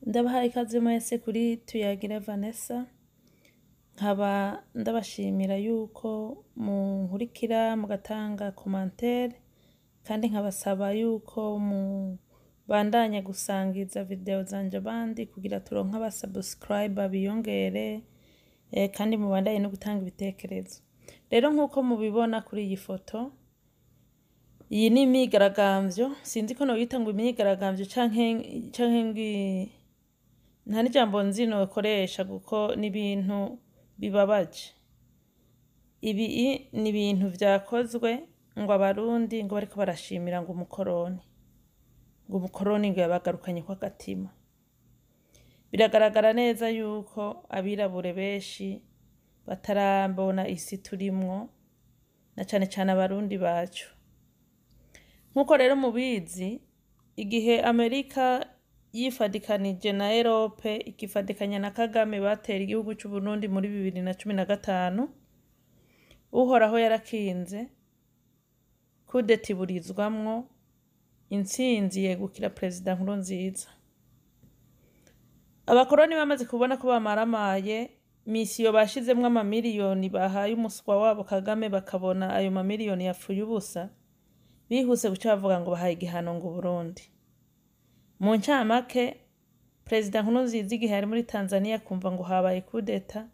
Ndabahaye ikaze mwese kuri Tuyagire Vanessa, nkaba ndabashimira yuko munkurikira mugatanga commentaire, kandi nkabasaba yuko mubandanya gusangiza video zanje abandi kugira turonke aba subscriber biyongere, kandi mubandanye no gutanga ibitekerezo. Rero nk'uko mubibona kuri iyi foto, iyi ni imyigaragambyo, sinzi ko noyita ngo imyigaragambyo canke nta n'ijambo nzi nokoresha kuko ni ibintu bibabaje. Ibi ni ibintu vyakozwe ngo abarundi ngo bariko barashimira ngo umukoroni, ngo umukoroni ngo yabagarukanye kw'agatima. Biragaragara neza yuko abirabure benshi batarabona isi turimwo, na cane cane abarundi bacu. Nk'uko rero mubizi, igihe Amerika yifadikanije na Erope ikifadikanya na Kagame batera igihugu c'Uburundi muri 2015, Uhoraho yarakinze, kudeta iburizwamwo, intsinzi yegukira Perezida Nkurunziza. Abakoroni bamaze kubona ko bamaramaye, misiyo bashizemwo amamiliyoni bahaye umuswa wabo Kagame, bakabona ayo mamiliyoni yapfuye ubusa, bihuse guca bavuga ngo bahaye igihano ngo Burundi. Mu ncamake, Perezida Nkurunziza igihe yari muri Tanzania akumva ngo habaye kudeta,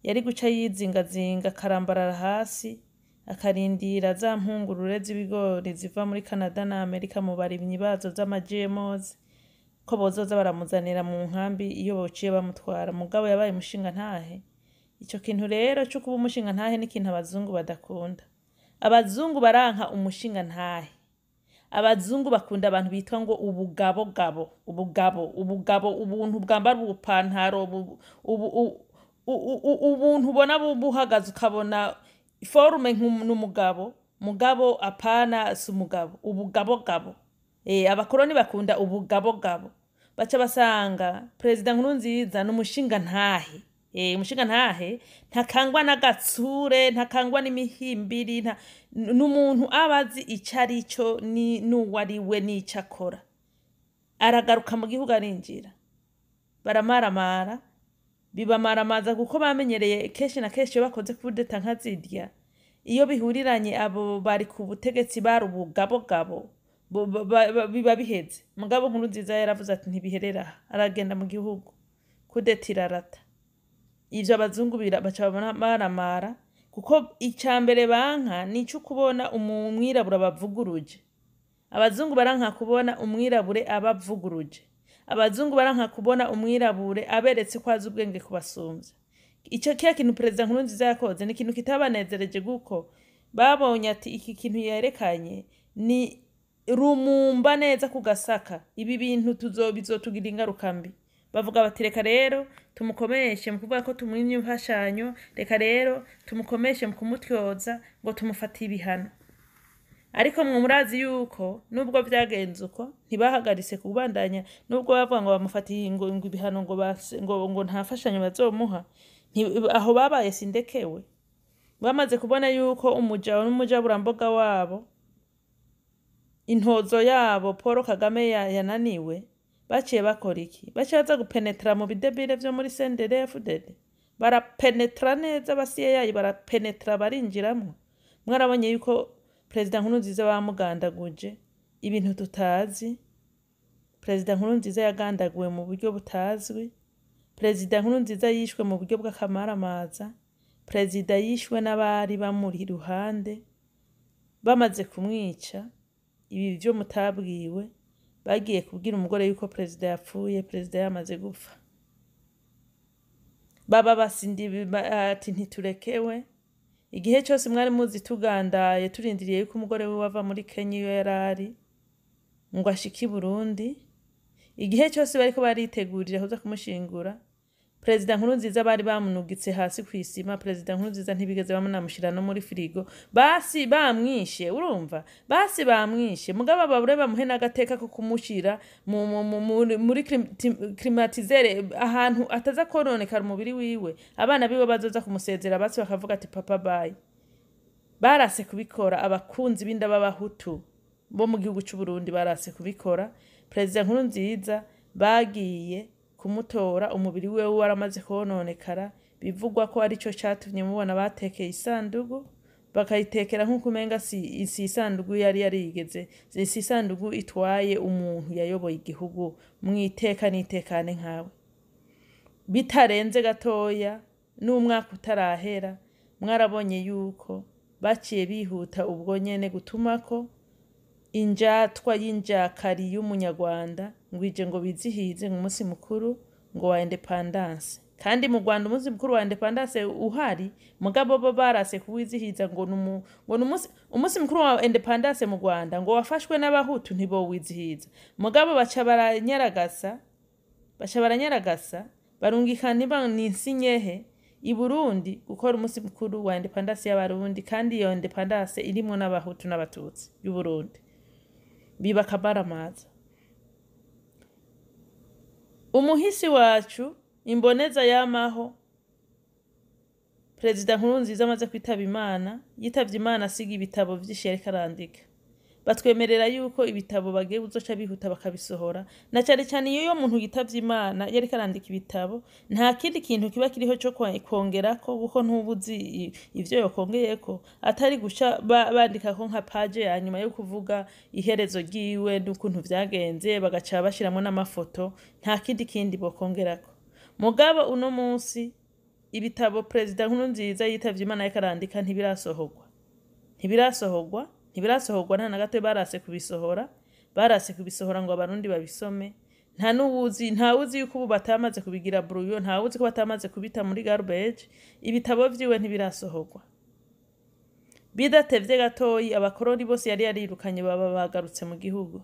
yari guca yizingazinga akarambarara hasi, akarindira za mpungurure z'ibigori ziva muri Canada na Amerika mu barimyi bazo z'ama GMOs, ko bozoza baramuzanira mu nkambi iyo bociye bamutwara. Mugabo yabaye umushingantahe. Ico kintu rero co kuba umushingantahe ni ikintu abazungu badakunda. Abazungu baranka umushingantahe. Abazungu bakunda abantu bitwa ngo ubugabogabo, ubugabo, ubugabo, ubuntu bwambara ubupantaro, ubuntu ubona buhagaze ukabona forme n'umugabo, mugabo apana si umugabo, ubugabogabo. Abakoroni bakunda ubugabogabo. Baca basanga Perezida Nkurunziza n'umushingantahe. Umushingantahe ntakangwa n'agatsure, ntakangwa n'imihimbiri, n'umuntu aba azi ico arico n'uwo ari we n'ico akora. Aragaruka mu gihugu arinjira, baramaramara, bibamaramaza kuko bamenyereye kenshi na kenshi iyo bakoze kudeta nka zirya, iyo bihuriranye abo bari ku butegetsi bari ubugabogabo, biba biheze. Mugabo Nkurunziza yaravuze ati ntibiherera aha, aragenda mu gihugu, kudeta irarata. Ivyo abazungu baca baramara, kuko icambere banka nico kubona umwirabura bavuguruje. Abazungu baranka kubona umwirabure abavuguruje. Abazungu baranka kubona umwirabure aberetse ko azi ubwenge kubasumvya. Ico kiya kintu Perezida Nkurunziza yakoze ni ikintu kitabanezereje, kuko babonye ati iki kintu yerekanye ni rumumba neza ku gasaka, ibi bintu bizotugira ingaruka mbi. Bavuga bati reka rero tumukomeshe mu kuvuga ko tumwimye imfashanyo, reka rero tumukomeshe mu kumutyoza ngo tumufate ibihano. Ariko mwe murazi yuko nubwo vyagenze uko ntibahagaritse kubandanya, nubwo bavuga ngo bamufatiye ngo ibihano ngo nta mfashanyo bazomuha, aho babaye sindekewe. Bamaze kubona yuko umuja n'umujaburamboga wabo, intozo yabo Paul Kagame yananiwe, baciye bakora iki? Baciye baza gupenetra mu bidebire vyo muri CNDD-FDD. Barapenetra neza, basiye yayo barapenetra barinjiramwo. Mwarabonye yuko Perezida Nkurunziza bamugandaguje ibintu tutazi. Perezida Nkurunziza yagandaguwe mu buryo butazwi. Perezida Nkurunziza yishwe mu buryo bw'akamaramaza. Perezida yishwe n'abari bamuri iruhande. Bamaze kumwica, ibi vyo mutabwiwe, bagiye kubwira umugore yuko perezida yapfuye, perezida yamaze gupfa. Baba basindi ati ntiturekewe. Igihe cyose mwari muzi tugandaye turindiriye yuko umugore wiwe ava muri Kenya iyo yarari ngo ashike i Burundi. Igihe cyose bariko baritegurira kuza kumushingura, Perezida Nkurunziza bari bamunugitse hasi kw'isima. Perezida Nkurunziza ntibigeze bamunamushira no muri firigo. Basi bamwishe, urumva, basi bamwishe, mugabo babure bamuhe n'agateka ko kumushira muri climatiseur, ahantu ataza kononekara umubiri wiwe. Abana biwe bazoza kumusezera, basi bakavuga ati: "Papa, bye." Barase kubikora. Abakunzi b'inda b'Abahutu bo mu gihugu c'u Burundi barase kubikora. Perezida Nkurunziza bagiye kumutora umubiri wiwe waramaze kononekara. Bivugwa ko arico catumye mubona batekeye isandugu, bakayitekera nk'uko umenga si isandugu yari yarigeze, si isandugu itwaye umuntu yayoboye igihugu mwiteka n'itekane nkawe. Bitarenze gatoya n'umwaka utarahera, mwarabonye yuko baciye bihuta ubwo nyene gutumako injatwa y'injakari y'Umunyarwanda ngo ije ngo bizihize ngo umunsi mukuru ngo wa indépendance. Kandi mu Rwanda umunsi mukuru wa indépendance uhari, mugabo bo barase kuwizihiza ngo numunsi, umunsi mukuru wa indépendance mu Rwanda ngo wafashwe n'Abahutu, ntibowizihiza. Mugabo baca baranyaragasa, baca baranyaragasa, barungika niba ni insinyehe i Burundi gukora umunsi mukuru wa indépendance y'Abarundi, kandi iyo indépendance irimwo n'Abahutu n'Abatutsi y'u Burundi. Biba akabaramaza. Umuhisi wacu, imboneza yamaho, Perezida Nkurunziza, amaze kwitaba Imana, yitavye Imana asiga ibitabo vyinshi yariko arandika. Batwemerera yuko ibitabo bagiye kuzoca bihuta bakabisohora, na cane cane iyo muntu yitavye Imana yariko arandika ibitabo, nta kindi kintu kiba kiriho co kongerako, kuko ntuba uzi ivyo yokongeyeko, atari guca bandikako nka page ya nyuma yo kuvuga iherezo ryiwe n'ukuntu vyagenze, bagaca bashiramwo n'amafoto. Nta kindi kindi bokongerako. Mugabo uno munsi ibitabo Perezida Nkurunziza yitavye Imana yariko arandika ntibirasohorwa, ntibirasohorwa, ntibirasohorwa nta na gato. Barase kubisohora, barase kubisohora ngo Abarundi babisome. Nta n'uwuzi, ntawuzi yuko ubu batamaze kubigira brouillon, ntawuzi ko batamaze kubita muri garbage. Ibitabo vyiwe ntibirasohorwa. Bidatevye gatoyi, abakoroni bose yari yarirukanye baba bagarutse mu gihugu.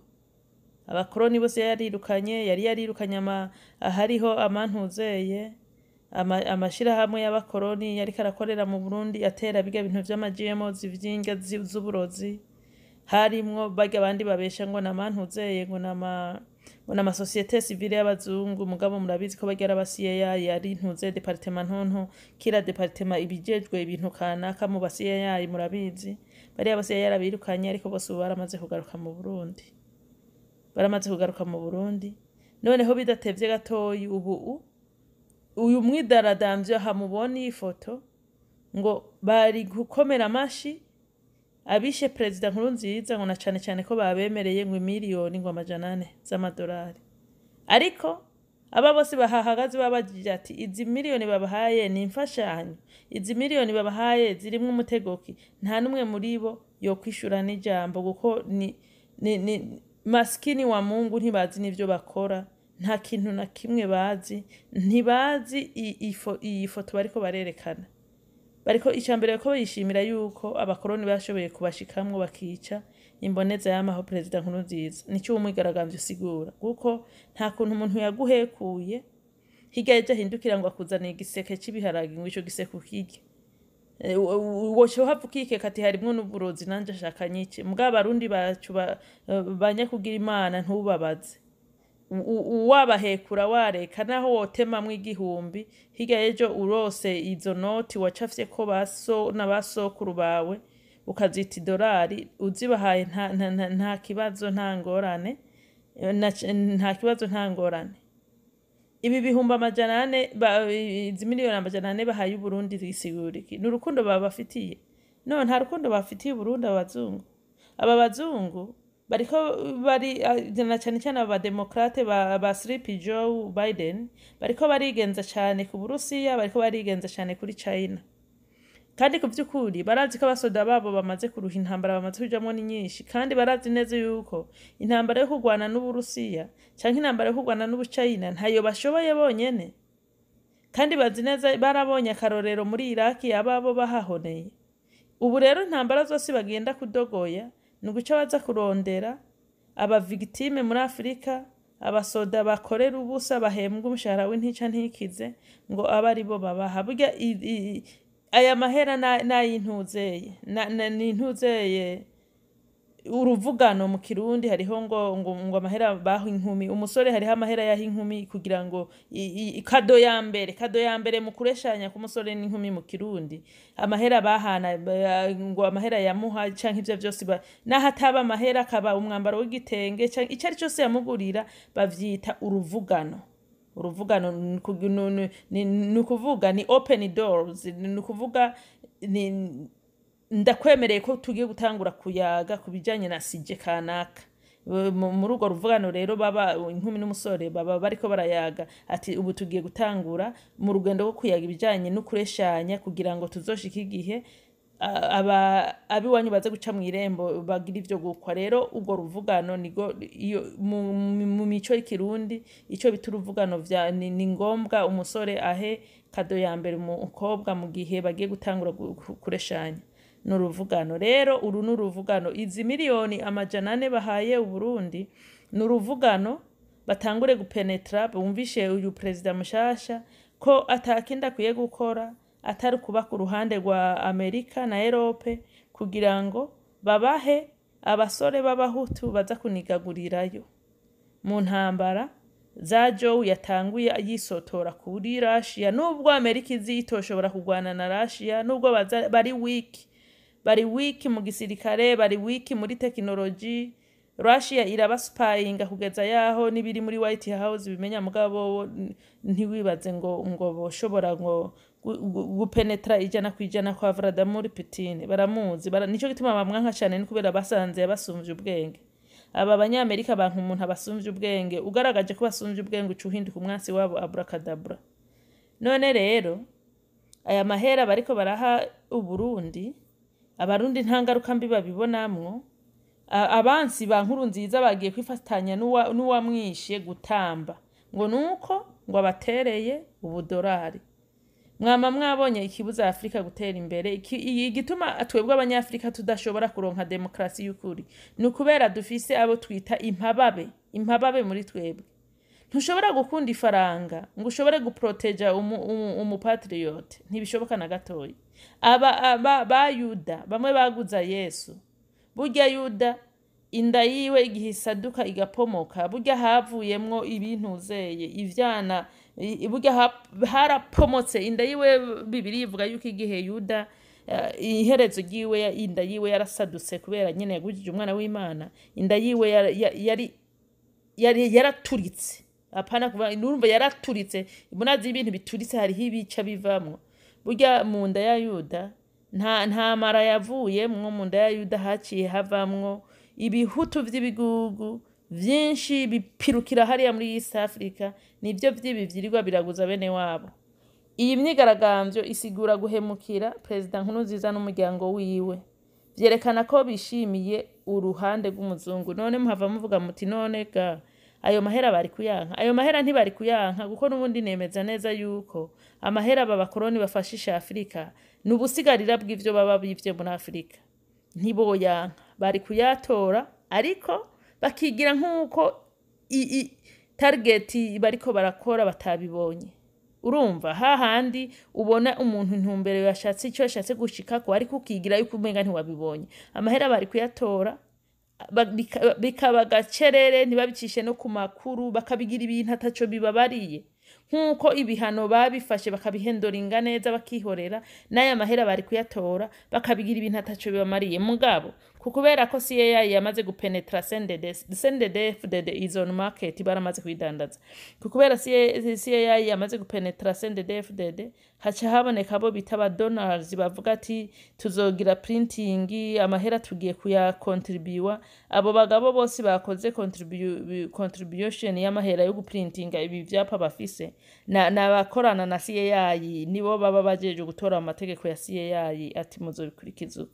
Abakoroni bose yari yarirukanye, yari yarirukanye hariho amantuzeye amashirahamwe y'abakoroni yariko arakorera mu Burundi, atera biga bintu vy'ama GMOs, vy'indya z'uburozi, harimwo barya abandi babesha ngo namantuzeye, ngo nama société civile y'abazungu. Mugabo murabizi ko barya ari aba CIA. Yari ntuze département ntonto, kira département ibijejwe ibintu kanaka mu ba CIA. Murabizi, bariya ba CIA yarabirukanye, ariko bose ubu baramaze kugaruka mu Burundi, baramaze kugaruka mu Burundi. Noneho bidatevye gatoyi, ubu uyu mwidaradamvyo aha mubona iyi foto, ngo bari gukomera amashi abishe Perezida Nkurunziza, ngo na cane cane ko babemereye ngo imiliyoni ngo 400 z'amadolari. Ariko aba bose bahahagaze babajije ati: "Izi miliyoni babahaye ni imfashanyo? Izi miliyoni babahaye zirimwo umutegoki?" Nta n'umwe muri bo yokwishura n'ijambo, kuko ni maskini wa Mungu, ntibazi n'ivyo bakora, nta kintu na kimwe bazi. Ntibazi iyi foto bariko barerekana. Bariko icambere ko bishimira yuko abakoroni bashoboye kubashikamwo bakica imboneza y'amaho, Perezida Nkurunziza. Nico uwo mwigaragambyo usigura, kuko nta kuntu umuntu yaguhekuye hirya y'ejo ahindukira ngo akuzaniye igiseke c'ibiharage, ngo ico giseke ukirye. Woca uhava ukikeka ati: "Harimwo n'uburozi, nanje ashaka nyike." Mugabo Abarundi bacu banyakugira Imana, ntubabaze. Wabahekura wareka, naho wotemamwo 1000, hirya y'ejo urose izo noti wacafye ko baso na basokuru bawe, ukazita idolari, uzibahaye nta kibazo, nta ngorane. Nta kibazo, nta ngorane. Ibi 400,000, izi miliyoni 400 bahaye Uburundi zisigura iki? Ni urukundo babafitiye? No, nta rukundo bafitiye Uburundi. Abazungu, aba bazungu bariko bari na cane cane aba bademokrate ba Sleepy Joe Biden, bariko barigenza cane ku Burusiya, bariko barigenza cane kuri China. Kandi ku vy'ukuri barazi ko abasoda babo bamaze kuruha, intambara bamaze kujamwo ni nyinshi, kandi barazi neza yuko intambara yo kurwana n'Uburusiya canke intambara yo kurwana n'Ubuchina ntayo bashoboye bonyene. Kandi bazi neza, barabonye akarorero muri Iraki, ababo bahahoneye. Ubu rero intambara zose bagenda kudogoya ni uguca baza kurondera aba victime muri Afurika. Abasoda bakorera ubusa, bahembwa umushahara w'intica ntikize, ngo abe aribo babaha. Burya aya mahera n'ayintuzeye n'intuzeye uruvugano. Mu Kirundi hariho ngo amahera baha inkumi, umusore, hariho amahera yaha inkumi kugira ngo cadeau ya mbere, cadeau ya mbere mu kureshanya k'umusore n'inkumi mu Kirundi, amahera bahana, ngo amahera yamuha canke ivyo vyose, naho ataba amahera akaba umwambaro w'igitenge canke ico ari cose yamugurira, bavyita uruvugano. Uruvugano ni ukuvuga ni open doors, ni ukuvuga ni ndakwemereye ko tugiye gutangura kuyaga ku bijanye na sujet kanaka. Muri urwo ruvugano rero baba inkumi n'umusore baba bariko barayaga ati: "Ubu tugiye gutangura mu rugendo rwo kuyaga ibijanye no kureshanya kugira ngo tuzoshike igihe aba abiwanyu baze guca mw'irembo bagira ivyo gukwa." Rero urwo ruvugano nigo iyo mu mico y'Ikirundi ico bita uruvugano vya ni ngombwa umusore ahe cadeau ya mbere umukobwa mu gihe bagiye gutangura kureshanya. Ni uruvugano. Rero uru ni uruvugano. Izi miliyoni 400 bahaye Uburundi ni uruvugano, batangure gupenetra, bumvishe uyu perezida mushasha ko atakindi akwiye gukora atari kuba ku ruhande rwa Amerika na Europe kugira ngo babahe abasore b'Abahutu baza kunigagurirayo mu ntambara za Joe yatanguye yisotora kuri Russia. Nubwo Amerika izi itoshobora kurwana na Russia, nubwo baza bari weak, bari weak mu gisirikare, bari weak muri tekinoloji, Russia irabaspyinga kugeza yaho n'ibiri muri White House bimenya. Mugabo bo ntiwibaze ngo boshobora ngo gupenetra 100% kwa Vladimir Putin. Baramuzi nico gituma bamwanka cane, ni kubera basanze yabasumvye ubwenge. Aba Banyamerika banka umuntu abasumvye ubwenge. Ugaragaje ko basumvye ubwenge, uca uhinduka umwansi wabo, abracadabra. None rero aya mahera bariko baraha Uburundi, Abarundi nta ngaruka mbi babibonamwo. Abansi ba Nkurunziza bagiye kwifatanya n'uwamwishe gutamba ngo nuko ngo abatereye ubudorari. Mwama mwabonye ikibuza Afurika gutera imbere, igituma twebwe Abanyafurika tudashobora kuronka demokarasi y'ukuri, ni ukubera dufise abo twita impababe, impababe muri twebwe. Ntushobora gukunda ifaranga ngo ushobore guproteja umupatriote, ntibishoboka na gatoya. Aba ba Yuda bamwe baguza Yesu, burya Yuda inda yiwe igihe isaduka igapomoka, burya havuyemwo ibintuzeye ivyana, burya harapomotse inda yiwe. Bibiri ivuga yuko igihe Yuda iherezo ryiwe, inda yiwe yarasadutse kubera nyene yagujije umwana w'Imana. Inda yiwe yari yaraturitse. Apana kuva nurumva yaraturitse, munazi ibintu bituritse hariho ibica bivamwo. Burya mu nda ya Yuda nta mara yavuyemwo, mu nda ya Yuda haciye havamwo ibihutu vy'ibigugu vyinshi bipirukira hariya muri East Africa, nivyo vyibi vyirirwa biraguza bene wabo. Iyi myigaragambyo isigura guhemukira Perezida Nkurunziza n'umuryango wiwe, vyerekana ko bishimiye uruhande rw'umuzungu. None muhava muvuga muti: "None ga ayo mahera bari kuyanka?" Ayo mahera ntibari kuyanka, kuko n'ubundi nemeza neza yuko amahera aba bakoroni bafashisha Afurika ni ubusigarira bw'ivyo baba bivye muri Afurika. Ntiboyanka, bari kuyatora, ariko bakigira nk'uko target bariko barakora batabibonye. Urumva hahandi ubona umuntu intumbero yashatse, icyo yashatse gushikako, ariko ukigira yuko umenga ntiwabibonye. Amahera bari kuyatora, bikaba gacerere, ntibabicishe no ku makuru, bakabigira ibintu ataco bibabariye, nk'uko ibihano babifashe bakabihendoringa neza bakihorera. N'aya mahera bari kuyatora bakabigira ibintu ataco bibamariye. Mugabo kubera ko CIA yamaze gupenetra CNDD, CNDD FDD is on market, baramaze kuyidandaza. Kubera CIA yamaze gupenetra CNDD FDD, haca haboneka abo bita aba donors bavuga ati: "Tuzogira printing, amahera tugiye kuyakontribuwa." Abo bagabo bose bakoze contribution y'amahera yo guprintinga ibi vyapa bafise n'abakorana na CIA, nibo baba bajeje gutora amategeko ya CIA ati: "Muzobikurikiza uko."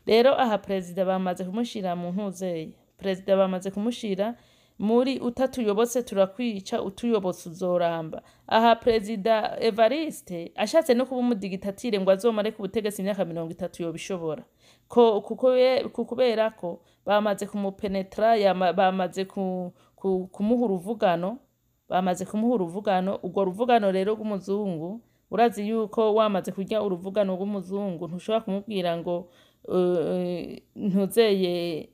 Rero aha perezida bamaze kumushira mu ntuzeye, perezida bamaze kumushira muri utatuyobotse turakwica, utuyobotse uzoramba. Aha Perezida Evariste ashatse no kuba umudigitatire ngo azomare ku butegetsi imyaka 30, yobishobora ko kubera ko bamaze kumupenetra, bamaze kumuha uruvugano. Bamaze kumuha uruvugano. Urwo ruvugano rero rw'umuzungu, urazi yuko wamaze kurya uruvugano rw'umuzungu ntushobora kumubwira ngo ntuzeye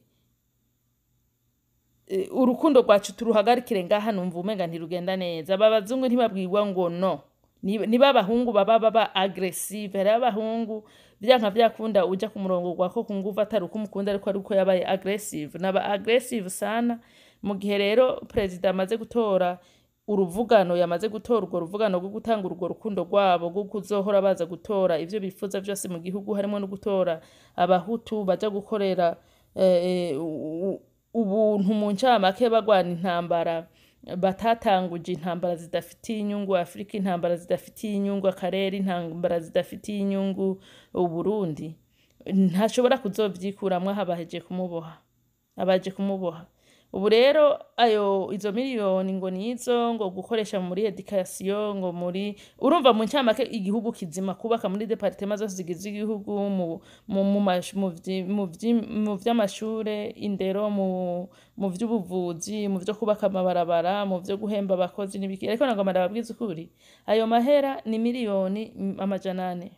urukundo rwacu turuhagarikire ngaha, numva umenga ntirugenda neza. Aba bazungu ntibabwirwa ngo no. Niba abahungu baba agressive, hariho abahungu vyanka vyakunda uja ku murongo gwako ku nguvu, atari uko umukunda ariko ari uko yabaye agressive. Naba agressive sana. Mu gihe rero perezida amaze gutora uruvugano, yamaze gutora urwo ruvugano rwo gutanga urwo rukundo rwabo rwo kuzohora baza gutora ivyo bifuza vyose mu gihugu, harimo no gutora abahutu baja gukorera ubuntu mu ncamake, bagwana intambara batatanguje, intambara zidafitiye inyungu Afurika, intambara zidafitiye inyungu akarere, intambara zidafitiye inyungu Uburundi, ntashobora kuzovyikuramwo. Aha bahejeje kumuboha, abaje kumuboha. Ubu rero ayo izo miliyoni ngo nizo ngo gukoresha muri education, ngo muri, urumva, mu ncamake igihugu kizima, kubaka muri départements zose zigize igihugu, mu vy'amashure, indero, mu vy'ubuvuzi, mu vyo kubaka amabarabara, mu vyo guhemba abakozi n'ibiki. Ariko nagomba ndababwiza ukuri, ayo mahera ni miliyoni 400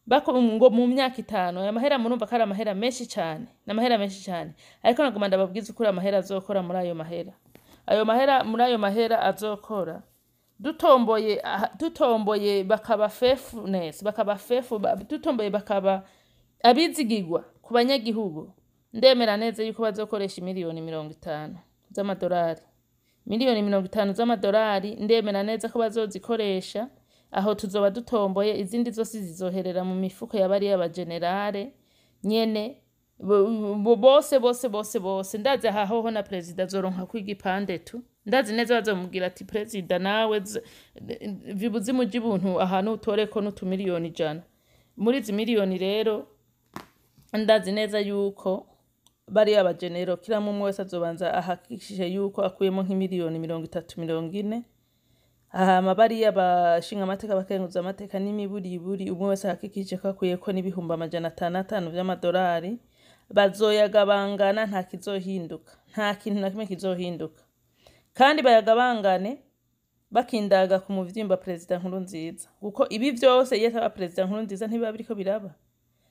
bako ngo mu myaka 5. Aya mahera murumva ko ari amahera menshi cane, ni amahera menshi cane. Ariko nagomba ndababwiza ukuri, amahera azokora muri ayo mahera, ayo mahera, muri ayo mahera azokora, dutomboye dutomboye bakaba faithfulness, bakaba faithful, dutomboye bakaba abizigirwa ku banyagihugu, ndemera neza yuko bazokoresha miliyoni 50 z'amadolari. Miliyoni 50 z'amadolari ndemera neza ko bazozikoresha. Aho tuzoba dutomboye. Izindi zose zizoherera mu mifuko ya bariya bagenerale nyene bose bose bose bose. Ndazi aha hoho na perezida azoronka kw'igipande tu. Ndazi neza bazomubwira ati: "Perezida, nawe vibuzimu ry'ubuntu ahantu utoreko n'utumiliyoni 100 muri izi miliyoni." Rero ndazi neza yuko bariya bagenero kila mumwe wese azobanza ahakikishe yuko akuyemo nk'imiliyoni 30, 40. Hama bariya bashinga amateka, bakenguza amateka n'imiburiburi, umwe wese ahakikije ko akuyeko n'ibihumbi 500 vy'amadolari. Bazoyagabangana, nta kizohinduka, nta kintu na kimwe kizohinduka. Kandi bayagabangane bakindaga ku muvyimba perezida Nkurunziza, kuko ibi vyose iyo ataba perezida Nkurunziza ntibiba biriko biraba.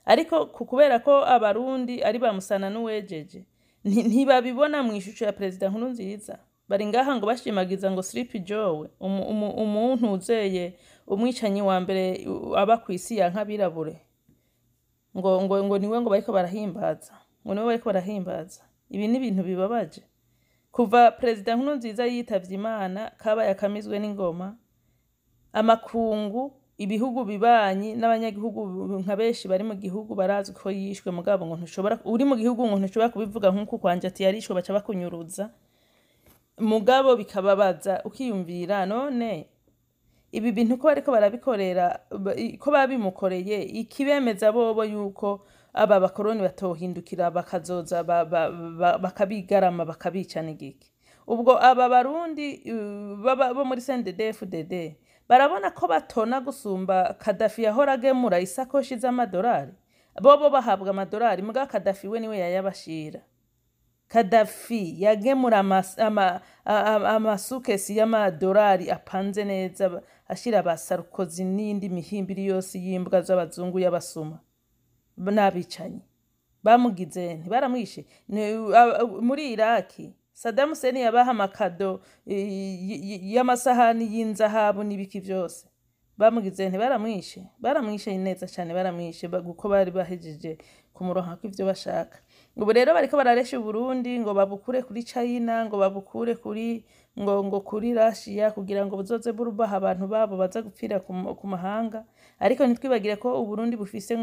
Ariko kubera ko abarundi ari bamusana n'uwejeje, ntibabibona mu ishusho ya perezida Nkurunziza. Bari ngaha ngo bashimagiza ngo Sleepy Joe, umuntu uzeye umwicanyi wa mbere aba kw'isi yanka abirabure, ngo niwe ngo bariko barahimbaza, ngo niwe bariko barahimbaza. Ibi ni ibintu bibabaje. Kuva perezida Nkurunziza yitavye Imana, kabaye akamizwe n'ingoma. Amakungu, ibihugu bibanyi n'abanyagihugu nka benshi bari mu gihugu barazi ko yishwe, mugabo ngo ntushobora, uri mu gihugu ngo ntushobora kubivuga nk'uko kwanje ati yarishwe, baca bakunyuruza. Mugabo bikababaza, ukiyumvira none ibi bintu ko bariko barabikorera, ko babimukoreye, ikibemeza bobo yuko aba bakoroni batohindukira bakazoza bakabigarama bakabicana igiki? Ubwo aba barundi bo muri CNDD-FDD barabona ko batona gusumba Kadafi yahora agemura isakoshi z'amadolari. Bobo bahabwa amadolari, mugabo Kadafi we niwe yayabashira. Kadafi yagemura amasukesi y'amadolari apanze neza, ashira ba Sarkozy n'iyindi mihimbiri yose y'imbwa z'abazungu y'abasuma n'abicanyi. Bamugize ntibaramwishe. Muri Iraki Saddam Hussein yabaha amakado y'amasahani y'inzahabu n'ibiki vyose. Bamugize ntibaramwishe? Baramwishe neza cane, baramwishe kuko bari bahejeje kumuronkako ivyo bashaka. Ubu rero bariko bararesha Uburundi ngo babukure kuri China, ngo babukure kuri ngo kuri Russia, kugira ngo buzoze burubaha abantu babo baza gupfira ku mahanga. Ariko ntitwibagire ko Uburundi bufise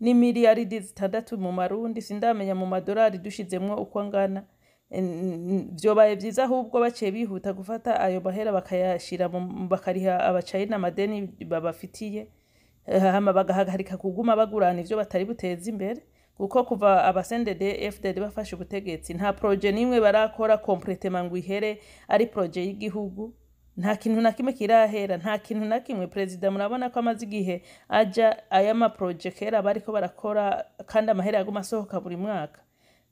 n'imiliyaridi 6 mu marundi, sindamenya mu madolari dushizemwo uko angana. Vyobaye vyiza ahubwo baciye bihuta gufata ayo mahera bakayashira bakariha abacayina amadeni babafitiye, hama bagahagarika kuguma bagurana ivyo batari buteze imbere. Kuko kuva aba CNDD FDD bafashe ubutegetsi, nta projet n'imwe barakora complètement ngo ihere ari projet y'igihugu. Nta kintu na kimwe kirahera, nta kintu na kimwe. Perezida murabona ko amaze igihe aja aya ma projets kera bariko barakora, kandi amahera yaguma asohoka buri mwaka.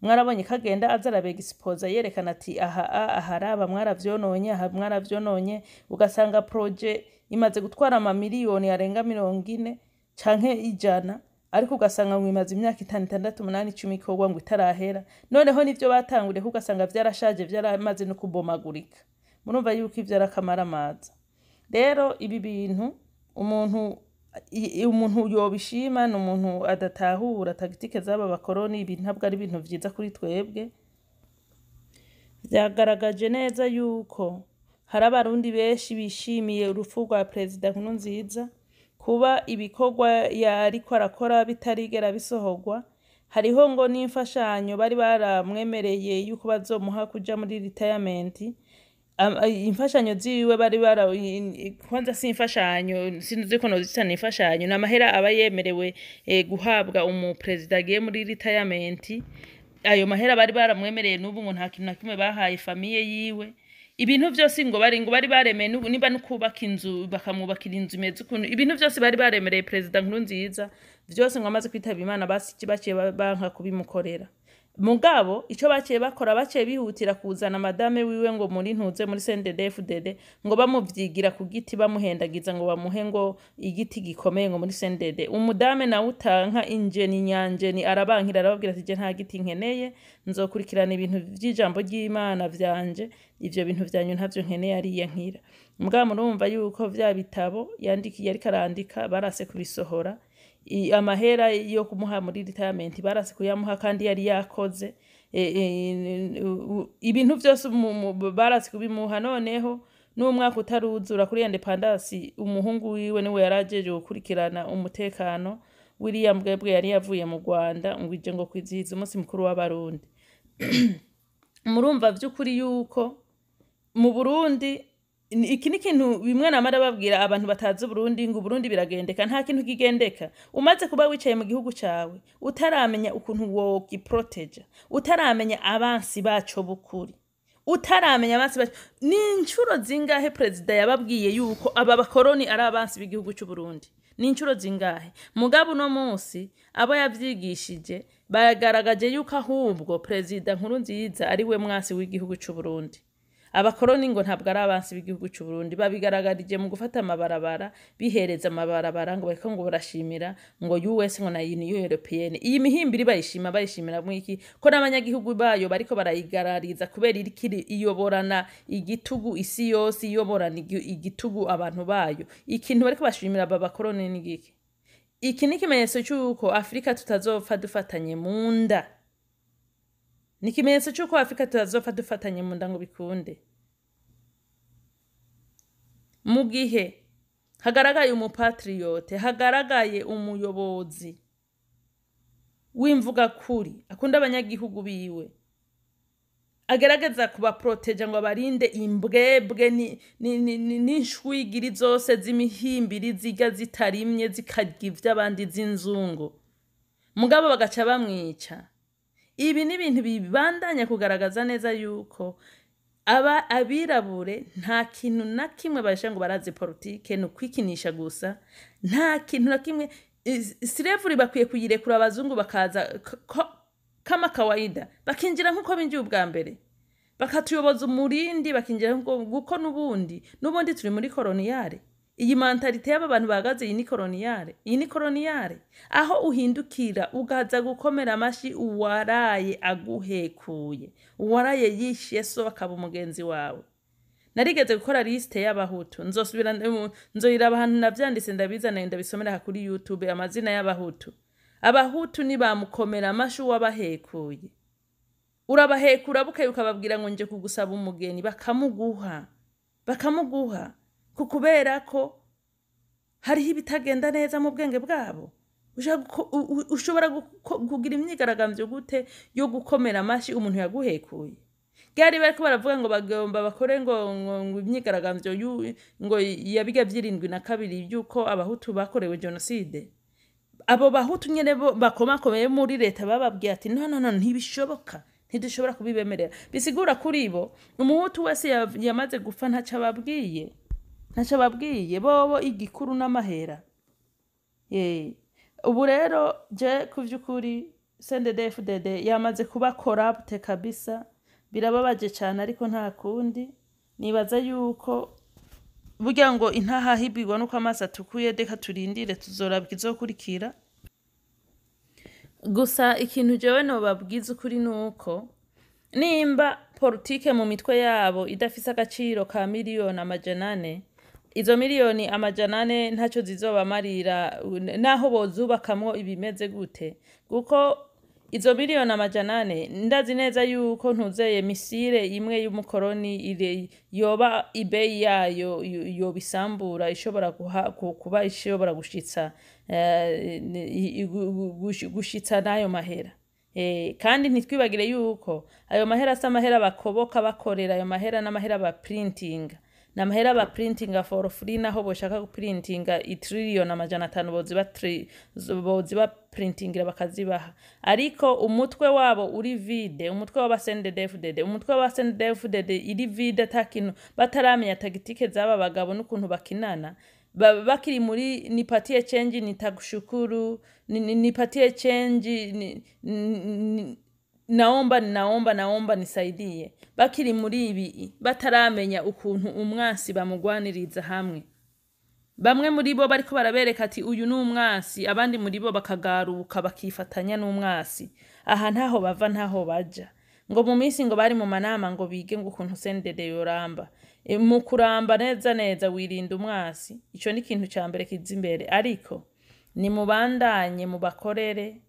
Mwarabonye ko agenda aza arabegisipoza, yerekana ati aha aharaba mwaravyononye, aha mwaravyononye. Ugasanga projet imaze gutwara amamiliyoni arenga 40 canke 100, ariko ugasanga ngo imaze imyaka 5, 6, 8, 10 ikorwa ngo itarahera. Noneho nivyo batanguriye ugasanga vyarashaje, vyaramaze no kubomagurika. Murumva yuko ivyo ari akamaramaza. Rero ibi bintu umuntu yobishima ni umuntu adatahura tactique z'aba bakoroni. Ibi ntabwo ari ibintu vyiza kuri twebwe. Vyagaragaje neza yuko hari Abarundi benshi bishimiye urupfu rwa Perezida Nkurunziza, kuba ibikorwa yariko arakora bitarigera bisohorwa. Hariho ngo n'imfashanyo bari baramwemereye yuko bazomuha kuja muri retirement. Imfashanyo ziwe bari bara, kwanza si imfashanyo, sinzi ko nozita ni imfashanyo, ni amahera aba yemerewe guhabwa umuperezida agiye muri retirement. Ayo mahera bari baramwemereye, n'ubu ngo nta kintu na kimwe bahaye famille yiwe. Ibintu vyose ngo bari baremeye, n'ubu niba no kubaka inzu, bakamwubakira inzu imeze ukuntu. Ibintu vyose bari baremereye Perezida Nkurunziza vyose, ngo amaze kwitaba Imana basi baciye banka kubimukorera. Mugabo ico baciye bakora, baciye bihutira kuzana madame wiwe ngo muri ntuze muri CNDD-FDD, ngo bamuvyigira ku giti, bamuhendagiza ngo bamuhe ngo igiti gikomeye ngo muri CNDD. Umudame nawe utanka injeni nyanjeni arabankira, arababwira ati: "Je nta giti nkeneye, nzokurikirana ibintu vy'ijambo ry'Imana vyanje, ivyo bintu vyanyu ntavyo nkeneye." Ariyankira. Mugabo murumva yuko vya bitabo yandikiye, ariko arandika, barase kubisohora. Amahera yo kumuha muri retirement barase kuyamuha kandi yari yakoze. Ibintu vyose barase kubimuha. Noneho n'umwaka utaruzura kuri indépendance, umuhungu wiwe niwe yarajeje gukurikirana umutekano wiriya mbwebwe yari yavuye mu Rwanda ngo ije ngo kwizihiza umunsi mukuru w'Abarundi. Murumva vy'ukuri yuko mu Burundi iki ni ikintu bimwe namara babwira abantu batazi Uburundi ngo Uburundi biragendeka. Nta kintu kigendeka. Umaze kuba wicaye mu gihugu cawe utaramenya ukuntu wogiproteja, utaramenya abansi baco bukuri, utaramenya abansi baco. Ni incuro zingahe perezida yababwiye yuko aba bakoroni ari abansi b'igihugu c'u Burundi? Ni incuro zingahe? Mugabo uno munsi abo yavyigishije bagaragaje yuko ahubwo Perezida Nkurunziza ari we mwasi w'igihugu c'u Burundi. Abakoroni ngo ntabwo ari abansi b'igihugu c'u Burundi. Babigaragarije mu gufata amabarabara, bihereza amabarabara ngo bariko ngo barashimira ngo US ngo na Union Européenne. Iyi mihimbiri bayishima, bayishimira mwiki ko n'abanyagihugu bayo bariko barayigarariza kubera iriko iyoborana igitugu isi yose, iyoborana igitugu abantu bayo? Ikintu bariko bashimira aba bakoroni ni giki? Iki ni ikimenyetso c'uko Afurika tutazopfa dufatanye mu nda. Ni ikimenyetso c'uko Afurika tutazopfa dufatanye mu nda ngo bikunde. Mu gihe hagaragaye umupatriote, hagaragaye umuyobozi w'imvugakuri akunda abanyagihugu biwe, agerageza kubaproteja ngo abarinde imbwebwe n'inshwigiri zose z'imihimbiri ziga zitarimye zikarya ivy'abandi z'inzungu, mugabo bagaca bamwica. Ibi ni ibintu bibandanya kugaragaza neza yuko aba abirabure nta kintu na kimwe baje ngo barazi politike, ni ukwikinisha gusa, nta kintu na kimwe. Slavery bakwiye kuyirekura, abazungu bakaza kama kawaida, bakinjira nk'uko binjiye ubwa mbere, bakatuyoboza umurindi, bakinjira kuko n'ubundi turi muri coloniale. Iyi mentalité y'aba bantu bahagaze, iyi ni coloniale, iyi ni coloniale, aho uhindukira ugaza gukomera amashi uwaraye aguhekuye, uwaraye yishe so akaba umugenzi wawe. Narigeze gukora liste y'Abahutu, nzosubira nzoyiraba ahantu navyanditse, ndabizana ndabisomera aha kuri YouTube amazina y'Abahutu. Abahutu ni bamukomera amashi uwabahekuye. Urabahekura, bukeye ukababwira ngo nje kugusaba umugeni, bakamuguha, bakamuguha kubera ko hariho ibitagenda neza mu bwenge bwabo. Ushobora kugira imyigaragambyo gute yo gukomera amashi umuntu yaguhekuye? Ryari bariko baravuga ngo bagomba bakore ngo imyigaragambyo ngo yabiga vy'72 yuko Abahutu bakorewe jenoside, abo Bahutu nyene bo bakomakomeye muri leta bababwiye ati: "No, no, no, ntibishoboka, ntidushobora kubibemerera." Bisigura kuri bo Umuhutu wese yamaze gupfa ntaco ababwiye, ntaco ababwiye bobo, igikuru n'amahera. Ye, ubu rero je ku vy'ukuri CNDD-FDD yamaze kuba corrupt kabisa. Birababaje cane, ariko nta kundi. Nibaza yuko burya ngo intahahibirwa nuko amaso atukuye. Reka turindire, tuzoraba ikizokurikira. Gusa ikintu jewe nobabwiza ukuri nuko nimba politike mu mitwe yabo idafise agaciro ka miliyoni 400, izo miliyoni 400 ntaco zizobamarira naho bozubakamwo ibimeze gute, kuko izo miliyoni 400 ndazi neza yuko ntuzeye missile imwe y'umukoroni yoba ibeyi yayo yobisambura, ishobora kuba ishobora gushitsa gushitsa n'ayo mahera. Kandi ntitwibagire yuko ayo mahera si amahera bakoboka bakorera. Ayo mahera n'amahera ba printing, n'amahera ba printinga for free. Naho boshaka guprintinga itriliyoni 500, boziba printingira bakazibaha, ariko umutwe wabo uri vide. Umutwe w'aba CNDD-FDD, umutwe w'aba CNDD-FDD iri vide, ata kintu bataramenya tactique z'aba bagabo n'ukuntu bakinana. Bakiri muri "nipatie change nitakushukuru", "nipatie change", "naomba, naomba, naomba nisaidie". Bakiri muri ibi, bataramenya ukuntu umwansi bamugwaniriza hamwe. Bamwe muri bo bariko barabereka ati uyu ni umwasi, abandi muri bo bakagaruka bakifatanya n'umwasi. Aha ntaho bava, ntaho baja. Ngo mu minsi ngo bari mu manama ngo bige ngo ukuntu CNDD yoramba. Mu kuramba neza neza wirinda umwasi, ico ni ikintu ca mbere kiza imbere. Ariko nimubandanye mubakorere,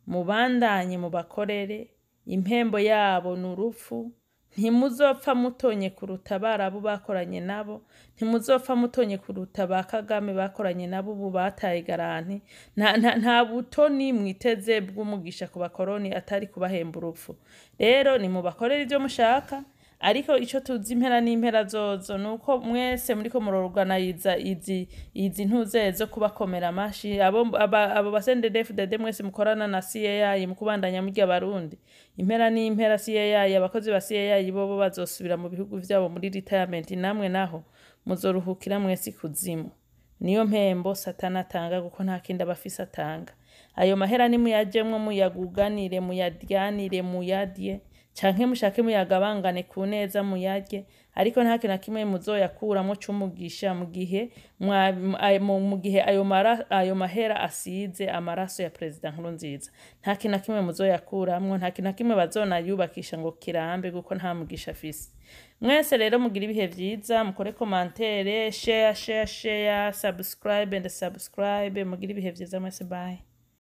mubandanye mubakorere. Impembo yabo ni urupfu. Ntimuzopfa mutonye kuruta Abarabu bakoranye nabo, ntimuzopfa mutonye kuruta ba Kagame bakoranye nabo ubu bataye garantie. Nta butoni mwiteze bw'umugisha ku bakoroni atari kubahemba urupfu. Rero nimubakorere ivyo mushaka, ariko ico tuzi impera n'impera zozo nuko mwese muriko murorganiza izi ntuze zo kubakomera amashi. Abo ba CNDD-FDD mwese mukorana na CAI mu kubandanya murya Abarundi, impera n'impera CAI, abakozi ba CAI bobo bazosubira mu bihugu vyabo muri retirement, namwe naho muzoruhukira mwese ikuzimu. Niyo mpembo Satani atanga, kuko nta kindi aba afise atanga. Ayo mahera nimuyajemwo, muyaguganire, muyaryanire, muyarye canke mushake muyagabangane ku neza, muyarye, ariko nta kintu na kimwe muzoyakuramwo c'umugisha mu gihe ayo mahera asize amaraso ya Perezida Nkurunziza. Nta kintu na kimwe muzoyakuramwo, nta kintu na kimwe bazonayubakisha ngo kirambe, kuko nta mugisha afise. Mwese rero mugira ibihe vyiza, mukore commentaire, share, share, share, subscribe and subscribe. Mugira ibihe vyiza mwese, bye.